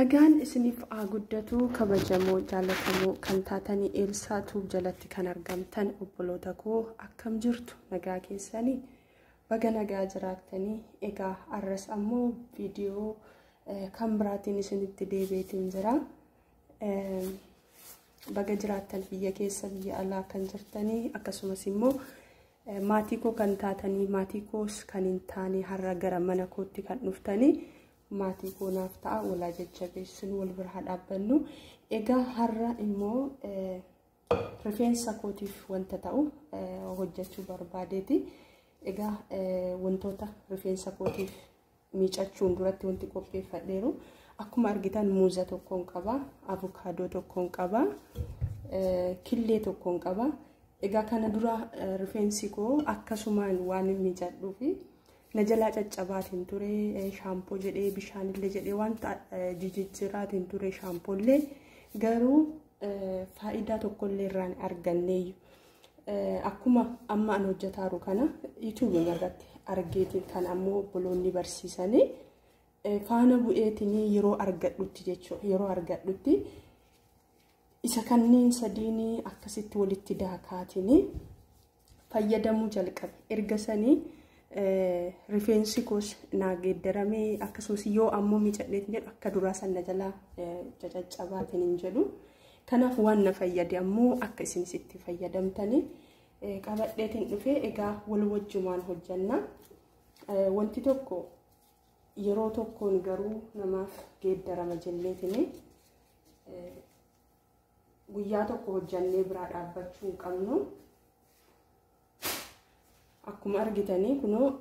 Nagaan isiniif haa guddatu kabajamoo jaallatamoo kan taatanii Eelsaa Tuub jalatti kan argamtan obboloota koo akkam jirtu nagaa keessanii baga nagaa jiraattanii. Egaa arras ammoo viidiyoo kan biraatiin isinitti deebi'eetiin jira. Baga jiraattan biyya keessa biyya alaa kan jirtanii akkasumas immoo maatii koo kan taatanii maatii koos kan hin taane har'a gara mana kootti kan dhuftanii maatii koo naaf ta'a walaa jajjabeessinu wal bira haa dhaabbannu. Egaa har'a immoo rifeensa kootiif wanta ta'u hojjechuu barbaadeeti. Egaa wantoota rifeensa kootiif miicachuun duratti wanti qopheeffadheeru akkuma argitan muuza tokkoon qaba, avukaadoo tokkoon qaba, killee tokkoon qaba. Egaa kana dura rifeensi koo akkasumaan waan miicadhuufi na jalaa caccabaatiin ture, shaampoo jedhee bishaanillee jedhee wanta jijjiiraatiin ture shaampoollee garuu faayidaa tokkollee irraan arganneeyyu. Akkuma amma an hojjetaaru kana yuutuubii irratti argeetiin kan ammoo obboloonni barsiisanii faana bu'eetiin yeroo argadhutti jechuudha. Yeroo argadhutti isa kanneen sadiin akkasitti walitti daakaatiin fayyadamuu jalqabe. Erga sanii rifeensi koos naa geeddaramee akkasumas yoo ammoo miicadheetiin jedhu akka duraa sana jalaa caccabaatiin hin jedhu. Kanaaf waan na fayyade ammoo akka isinis itti fayyadamtanii qabadheetiin dhufee egaa wal wajjumaan hojjanna. Wanti tokko yeroo tokkoon garuu namaaf geeddarama jenneetiin guyyaa tokko hojjannee biraa dhaabbachuu hin qabnu. Akkuma argitanii kunoo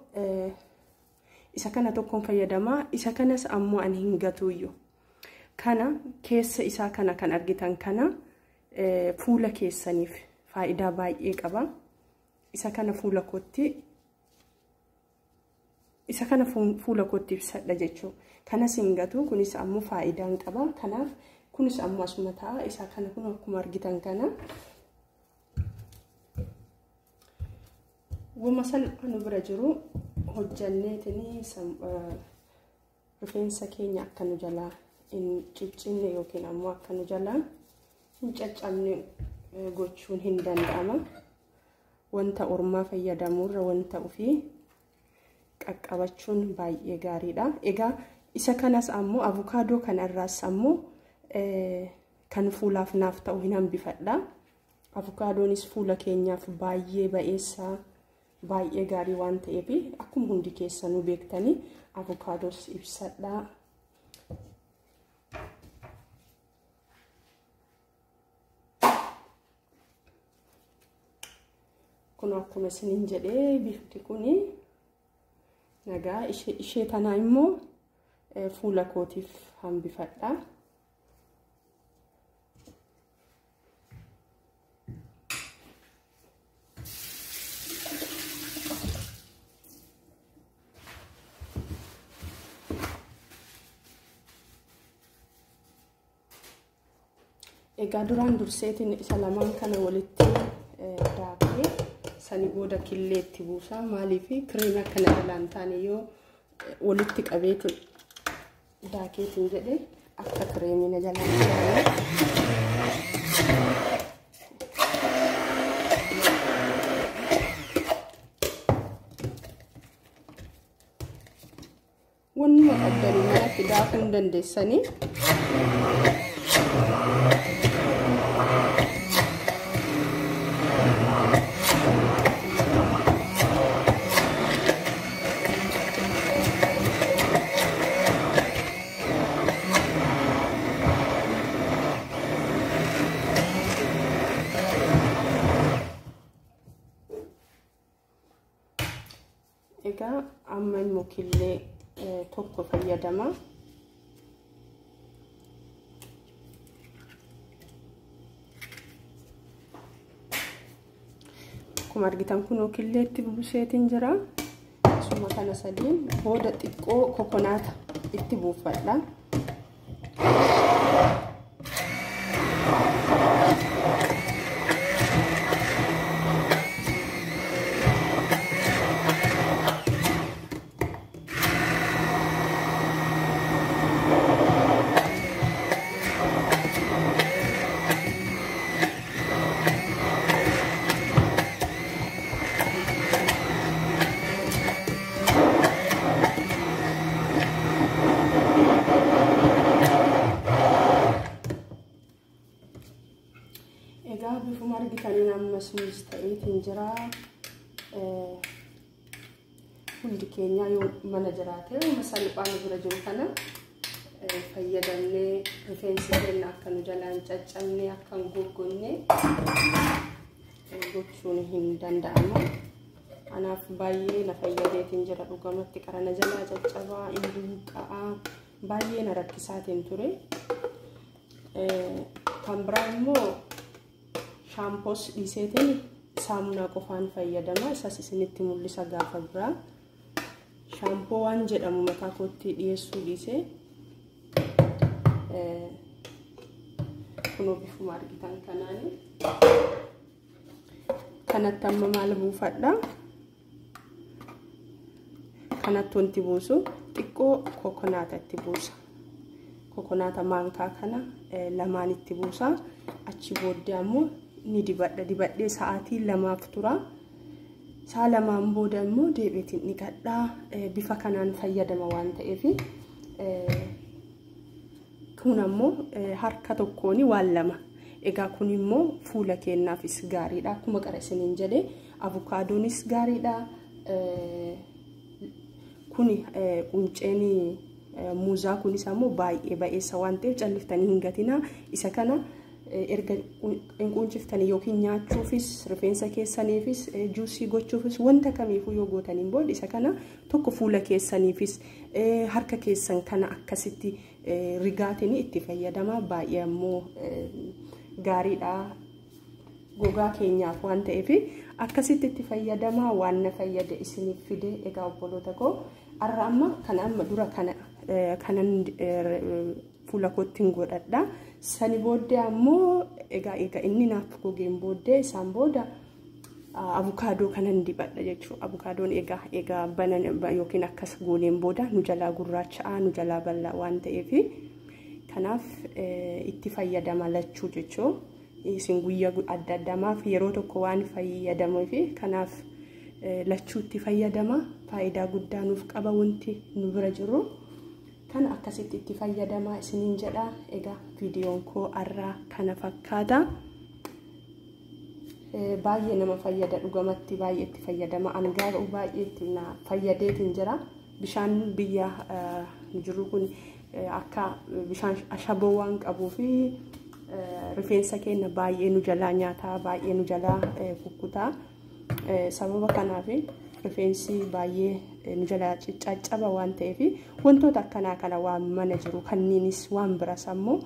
isa kana tokkoon fayyadamaa, isa kanas ammoo ani hin gatuuyyu. Kana keessa isaa kana kan argitan kana fuula keessaniif faayidaa baay'ee qaba. Isa kana fuula kootti ibsadha jechuudha. Kanas hin gatu, kunis ammoo faayidaa hin qaba. Kanaaf kunis ammoo asuma ta'a. Isa kana kun akkuma argitan kana wama salphaa nu bira jiru hojjanneetiin rifeensa keenya akka nu jalaa hin ciccinne yookiin ammoo akka nu jalaa hin caccabne gochuun hin danda'ama. Wanta ormaa fayyadamuurra wanta ofii qaqqabachuun baay'ee gaariidha. Egaa isa kanas ammoo avukaadoo kanarraas ammoo kan fuulaaf naaf ta'u hin hambifadha. Avukaadoonis fuula keenyaaf baay'ee ba'eessaa baay'ee gaarii waan ta'eef akkuma hundi keessanuu beektanii avukaadoos ibsadha. Kun akkuma isiniin jedhee bifti kuni nagaa ishee tanaa immoo fuula kootiif hambifadha. Egaa duraan durseetiin isa lamaan kana walitti daakee sani booda killeetti buusa. Maaliif kireemii akkana jalaan taane yoo walitti qabeetu daakeetiin jedhe akka kireemii na jalaan taane. Wannuma qabdanii manatti daakuu hin dandeessanii. Egaa amma immoo killee tokko fayyadama. Akkuma argitan kunoo killeetti buuseetiin jira. Asuma kana sadiin booda xiqqoo kokonaata itti buufadha. Egaa bifuma argitaniin ammas nuus ta'eetiin jira. Hundi keenya yoo mana jiraate uuma salphaa nu bira jiru kana fayyadamnee rifeensi keenya akka nu jalaan caccabne akka hin goggonne gochuun hin danda'amu. Anaaf baay'ee na fayyadeetiin jira dhugamatti qarana jalaa caccabaa, hin buqqa'aa baay'ee na rakkisaatiin ture. Kan biraa immoo shaampoos dhiiseetiin saamunaa qofaan fayyadama. Isas isinitti mul'isa gaafa biraa. Shaampoo waan jedhamu mataa kootti dhiyeessuu dhiisee kunoo bifuma argitan kanaani. Kanatti amma maal buufadha? Kanatti wanti buusu xiqqoo kokonaata itti buusa. Kokonaata maankaa kana lamaan itti buusa. Achi booddee ammoo ni dibadha. Dibadhee sa'aatii 2 tura. Sa'a 2 booda immoo deebiitiin dhiqadha. Bifa kanaan fayyadama waan ta'eef kun ammoo harka tokkoon waan 2. Egaa kun immoo fuula keenyaafis gaariidha. Akkuma qara isiniin jedhe avokaadonis gaariidha. Kuni qunceen muuzaa kunis ammoo baay'ee ba'eessa waan ta'eef calliftanii hin gatinaa. Isa kana erga hin qunciftanii yookiin nyaachuufis rifeensa keessaniifis juusii gochuufis wanta kamiifuu yoo gootaniin booda isa kana tokko fuula keessaniifis harka keessan kana akkasitti rigaatiin itti fayyadama. Baay'ee ammoo gaariidha gogaa keenyaaf waan ta'eef akkasitti itti fayyadama. Waan na fayyade isiniif fide. Egaa obboloota koo har'a amma kana amma dura kanan fuula kootti hin godhadha. Sani booddee ammoo egaa inni naaf gogeen booddee isaan booda avukaadoo kanan dibadha jechuudha. Avukaadoon egaa banan yookiin akkas gooneen booda nu jalaa gurraacha'aa nu jalaa bal'aa waan ta'eef kanaaf itti fayyadama lachuu jechuudha. Isin guyyaa adda addamaaf yeroo tokko waan fayyadamuuf kanaaf lachuu itti fayyadama. Faayidaa guddaa nuuf qaba wanti nu bira jiru. Kan akkasitti itti fayyadamaa isiniin jedha. Egaa viidiyoon koo har'aa kana fakkaata. Baay'ee nama fayyada dhugamatti baay'ee itti fayyadama. An garuu baay'ee itti na fayyadeetiin jira. Bishaan biyya jiru kun akka bishaan ashaboo waan qabuu fi rifeensa keenya baay'ee nu jalaa nyaataa baay'ee nu jalaa kukkutaa. Sababa kanaaf rifeensi baay'ee nu jalaa caccaba waan ta'eef wantoota akkanaa kana waan mana jiru kanniinis waan biras ammoo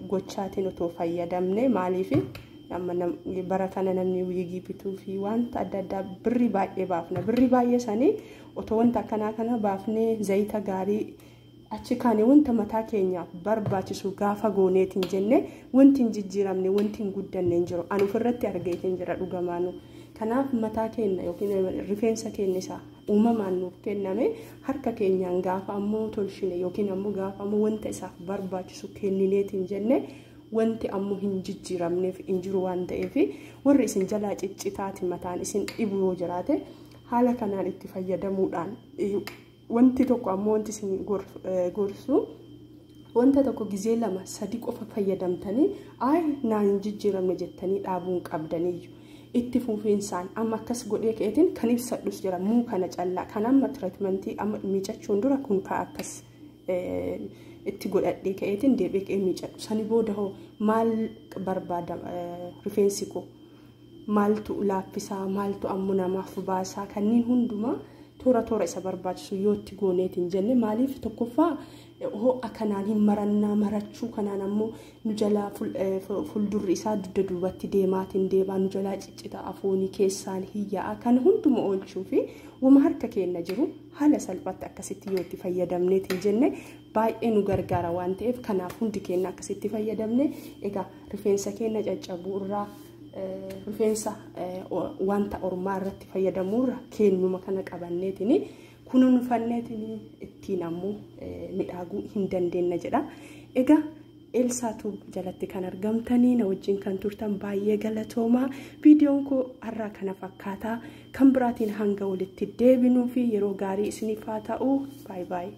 gochaatiin otoo fayyadamne maaliif amma bara kana namni wiigii bituu fi wanta adda addaa birrii baay'ee baafna. Birrii baay'ee sanii otoo wanta akkanaa kana baafnee zayita gaarii achi kaane wanta mataa keenyaaf barbaachisu gaafa gooneetiin jenne wanti hin jijjiiramne wanti hin guddanne hin jiru. Ani ofirratti argeetiin jira dhugamaanu. Kanaaf mataa keenya yookiin rifeensa keenya isaa uumamaan nuuf kenname harka keenyaan gaafa ammoo tolchine yookiin ammoo gaafa ammoo wanta isaaf barbaachisu kennineetiin jenne wanti ammoo hin jijjiiramneef hin jiru waan ta'eef warri isin jalaa ciccitaati mataan isin dhibu yoo jiraate haala kanaan itti fayyadamuudhaan wanti tokko ammoo wanti isin gorsu wanta tokko gizee 2 3 qofa fayyadamtanii ay naan hin jijjiiramne jettanii dhaabuun qabdaniyyuu. Itti fufiinsaan amma akkas godhee ka'eetiin kan ibsadhus jira. Muu kana callaa kan amma tireetmentii amma miicachuun dura kun ka akkas itti godhadhee ka'eetiin deebi'ee ka'ee miicadhu. Sani booda hoo maal barbaada rifeensi koo maaltu laaffisaa maaltu ammoo namaaf baasaa kanneen hundumaa toora toora isa barbaachisu yoo itti gooneetiin jenne maaliif tokkoffaa ho'a kanaan hin marannaa marachuu kanaan ammoo nu jalaa fuuldurri isaa dugda duubatti deemaatiin deemaa nu jalaa ciccita afoonii keessaan hiyyaa'a kan hunduma oolchuu fi wama harka keenya jiru haala salphaatti akkasitti yoo itti fayyadamneetiin jenne baay'ee nu gargaara waan ta'eef kanaaf hundi keenya akkasitti fayyadamne egaa rifeensa keenya caccabuu irraa rifeensa wanta ormaa irratti fayyadamuurra keenyuma kana qabanneetiin kunuunfanneetiin ittiin ammoo midhaaguu hin dandeenye jedha. Egaa Elsaa Tube jalatti kan argamtanii na wajjin kan turtan baay'ee galatoomaa. Viidiyoon koo har'aa kana fakkaataa kan biraatiin hanga walitti deebinuu fi yeroo gaarii isiniif haa ta'u. Baay baay.